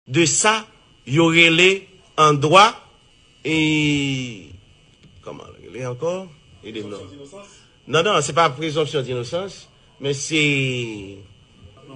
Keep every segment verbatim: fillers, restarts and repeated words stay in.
De sa, yo rele an dwa, e, kòman l rele ankò? Ede m non. Non, non, se pa prezonpsyon dinosans, men se,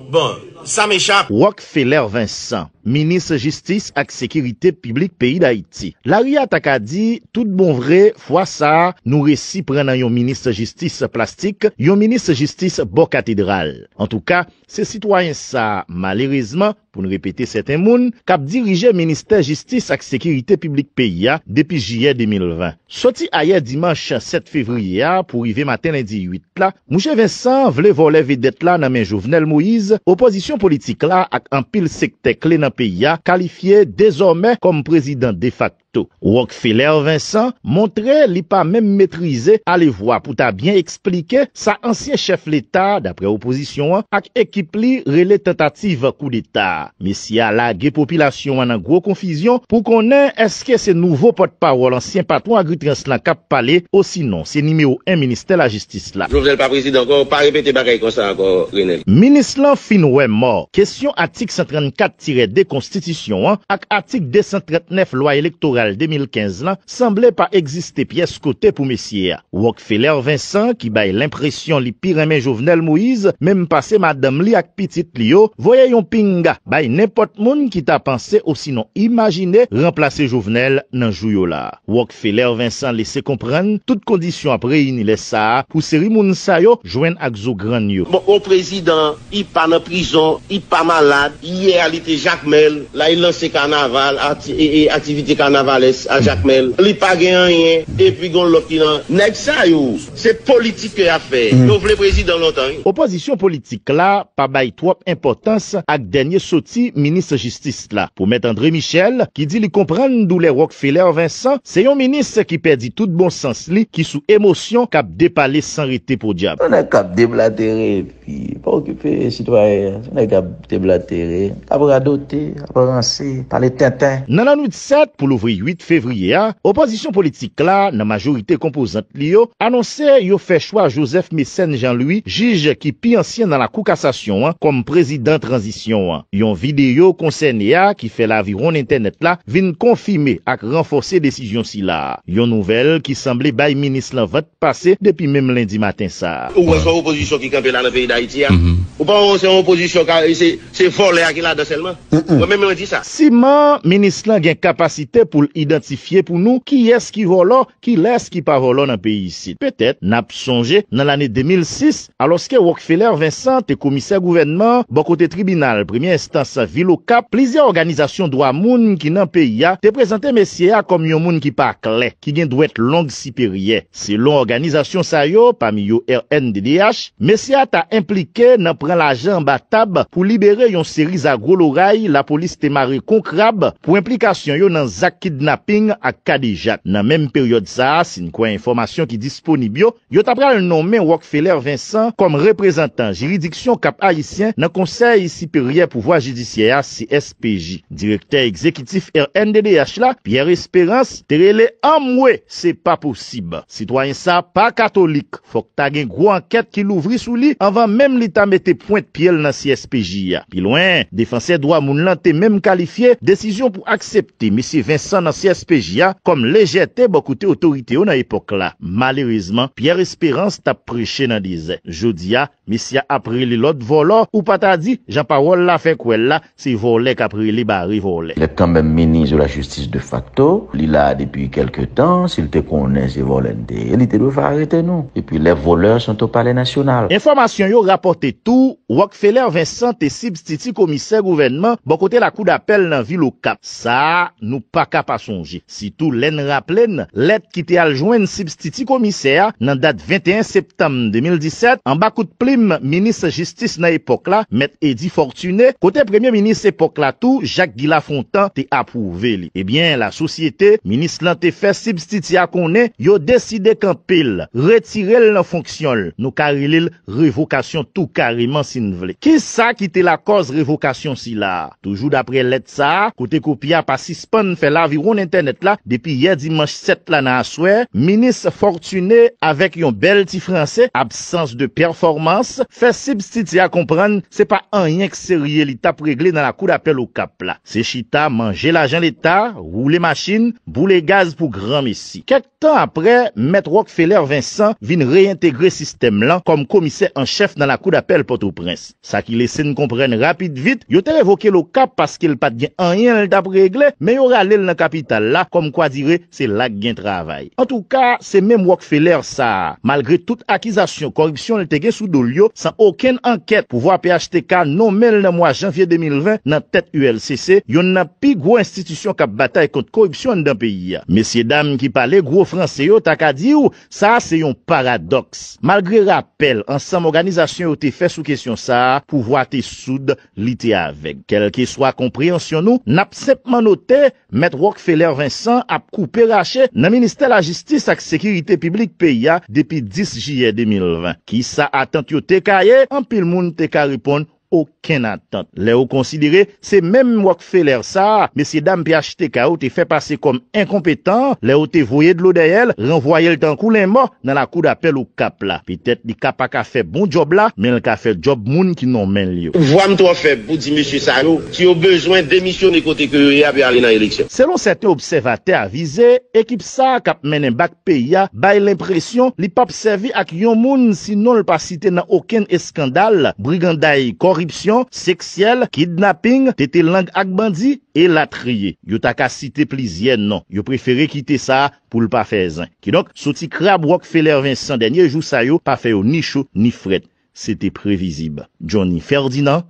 bon, sa m echap. Rockefeller Vincent, minis jistis ak sekirite piblik peyi Dayiti. Lari a ta ka di, tout bon vre, fwa sa a, nou resi pran nan yon minis jistis plastik, yon minis jistis bò katedral. Antouka, se sitwayen sa a, malerezman, pou n repete sèten moun, k ap dirije ministè jistis ak sekirite piblik peyi a depi jiyè de mil ven. Soti ayè dimanch sèt fevriye a pou rive maten lendi uit la, mouche Vincent vle vòlè vedèt la nan men Jovenel Moïse, opozisyon politik la ak anpil sektè kle nan peyi a kalifye dezòmè kòm prezidan defakto. Rockefeller Vincent montre li pa menm metrize alevwa pou ta byen eksplike sa ansyen chèf leta, daprè opozisyon an, ak ekip li rele tantativ koudeta. Mesye a lage popilasyon an nan gwo konfizyon pou konnen èske se nouvo pòtpawòl ansyen patwon Agritrans lan k ap pale, osinon se nimewo en ministè lajistis la. Jovenel pa prezidan ankò, pa repete bagay konsa ankò, Renel. Minis lan fin wè mò. Kesyon atik san trannkat tirè de konstitisyon an ak atik de san trannèf lwa elektoral de mil kenz lan sanble pa egziste pyès kote pou mesye a. Rockefeller Vincent, ki bay lenpresyon li pi renmen Jovenel Moïse, menm pase madanm li ak pitit li yo, voye yon pinga bay nenpòt moun ki ta panse osinon imajine ranplase Jovenel nan jou yo la. Rockefeller Vincent lese konprann tout kondisyon ap reyini lè sa a pou seri moun sa yo jwenn ak zo grann yo. Bon, o prezidan, li pa nan prizon, li pa malad, yè a li te Jakmèl, la li lanse kanaval, ati-, e, e, aktivite kanavalès a Jakmèl. Li pa gen anyen, epi gon lòt ki nan. Nèg sa yo, se politik ke y ap fè. Yo vle prezidan lontan, wi. Opozisyon politik la pa bay twòp enpòtans ak dènye soti minis jistis la. Pou Mèt André Michel, ki di li konprann doulè Rockefeller Vincent, se yon minis ki pèdi tout bon sans li, ki sou emosyon k ap depale san rete podyab. Yon nèg k ap deplatere, epi pa okipe sitwayen an. Se yon nèg k ap deplatere, k ap radote, ap ranse, pale tenten. Nan lannwit sèt pou louvri uit fevriye a, opozisyon politik la, nan majorite konpozant li yo, anonse yo fè chwa Joseph Mécène Jean Louis, jij ki pi ansyen nan Lakou Kasasyon an, kòm prezidan tranzisyon an. Yon videyo konsène a, ki fè laviwonn entènèt la, vin konfime ak ranfòse desizyon sila a. Yon nouvèl ki sanble bay minis lan vant pase depi menm lendi maten sa a. Ou wè se yon opozisyon ki kanpe la nan peyi Dayiti a. Ou pa wè se yon opozisyon ka, se, se vòlè a ki ladan sèlman. Mwen menm mwen di sa. Siman minis lan gen kapasite pou l idantifye pou nou kiyès ki vòlò, kilès ki pa vòlò nan peyi isit. Petèt, n ap sonje, nan lane de mil sis, alòske Rockefeller Vincent te komisè gouvènman bò kote tribinal premye enstans vil Okap, plizyè òganizasyon dwa moun ki nan peyi a te prezante mesye a kòm yon moun ki pa klè, ki gen dwèt long siperyè. Selon òganizasyon sa yo, pami yo R N D D H, mesye a ta enplike nan pran lajan anba tab pou libere yon seri zagwo loray lapolis te mare kon krab pou enplikasyon yo nan zak kidnaping ak kadejak. Nan menm peryòd sa a, si n kwè enfòmasyon ki disponib yo, yo ta pral nonmen Rockefeller Vincent kòm reprezantan jiridiksyon Kap Ayisyen nan Konsèy Siperyè Pouvwa Jidisyè a, C S P J. Direktè egzekitif R N D D H la, Pierre Espérance, te rele anmwe, se pa posib. Sitwayen sa pa katolik. Fòk ta gen gwo ankèt ki louvri sou li anvan menm li ta mete pwent pye l nan C S P J a. Pi lwen, defansè dwa moun lan te menm kalifye desizyon pou aksepte mesye Vincent nan C S P J a kòm lejète bò kote otorite yo nan epòk la. Malerezman, Pierre Espérance t ap preche nan dezè. Jodi a, mesye a ap rele lòt vòlò, ou pa ta di, jan pawòl la fè kwè l la, se vòlè k ap rele bare vòlè. Lè kanmenm minis de la jistis de facto, li la depi kèlke tan, si l te konnen se vòlè n te ye, li te dwe fè arete nou. Epi les voleurs sont au palais national. Enfòmasyon yo rapòte tou, Rockefeller Vincent te sibstiti komisè gouvènman bò kote lakou dapèl nan vil Okap. Sa a, nou pa ka pa sonje. Sitou lè n raple n lèt ki te al jwenn sibstiti komisè a nan dat venteyen septanm de mil disèt, anba kout plim minis jistis nan epòk la, Mèt Eddy Fortuné, kote premye minis epòk la tou, Jacques Guy Lafontant, te apwouve li. Ebyen, lasosyete, minis lan te fè sibstiti a konnen yo deside kanpe l, retire l nan fonksyon l. Nou ka rele l revokasyon tou kareman si n vle. Kisa ki te lakòz revokasyon sila a? Toujou daprè lèt sa a, kote kopi a pa sispann fè laviwonn entènèt la depi yè dimanch sèt la nan aswè, minis Fortuné, avèk yon bèl ti franse, absence de performance, fè sibstiti a konprann se pa anyen k serye li t ap regle nan lakou dapèl Okap la. Se chita, manje lajan Leta, woule machin, boule gaz pou granmesi. Kèk tan apre, mèt Rockefeller Vincent vin reyentegre sistèm lan kòm komisè an chèf nan lakou dapèl Pòtoprens. Sa ki lese n konprann rapid vit, yo te revoke l Okap paske l pa t gen anyen l t ap regle, men yo rale l nan kapital la, kòmkwadire se la k gen travay. Antouka, se menm Rockefeller sa a, malgre tout akizasyon kòripsyon l te gen sou do l yo, san okenn ankèt, pouvwa P H T K nonmen l nan mwa janvye de mil ven nan tèt U L C C, yonn nan pi gwo enstitisyon k ap batay kont kòripsyon anndan peyi a. Mesyedam ki pale gwo franse yo ta ka di w, sa a se yon paradòks. Malgre rapèl ansanm òganizasyon yo te fè sou kesyon sa a, pouvwa te soud, li te avèg. Kèlkeswa konpreyansyon nou, n ap senpman note, mèt Rockefeller Vincent ap koupe rache nan ministè lajistis ak sekirite piblik peyi a depi dis jiyè de mil ven. Kisa atant yo te ka ye? Anpil moun te ka reponn, okenn atant. Lè ou konsidere se menm Rockefeller sa a, mesyedam P H T K yo te fè pase kòm enkonpetan, lè yo te voye dlo dèyè l, ranvwaye l tankou lenmò nan lakou dapèl Okap la. Petèt li ka pa ka fè bon djòb la, men l ka fè djòb moun ki nonmen l yo. Vwa m twò fèb pou di mesye sa yo, si yo bezwen demisyone kote ke yo ye a, pou y ale nan eleksyon. Selon sèten obsèvatè avize, ekip sa a k ap mennen bak peyi a bay lenpresyon li p ap sèvi ak yon moun si non l pa site nan okenn eskandal, briganday, kòripsyon, seksyèl, kidnaping, tete lang ak bandi, elatriye. Yo ta ka site plizyè non. Yo prefere kite sa a pou l pa fè zen. Kidonk, soti krab Rockefeller Vincent dènye jou sa yo pa fè yo ni cho ni frèt. Se te previzib. Johnny Ferdinand,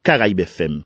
Caraïbes F M.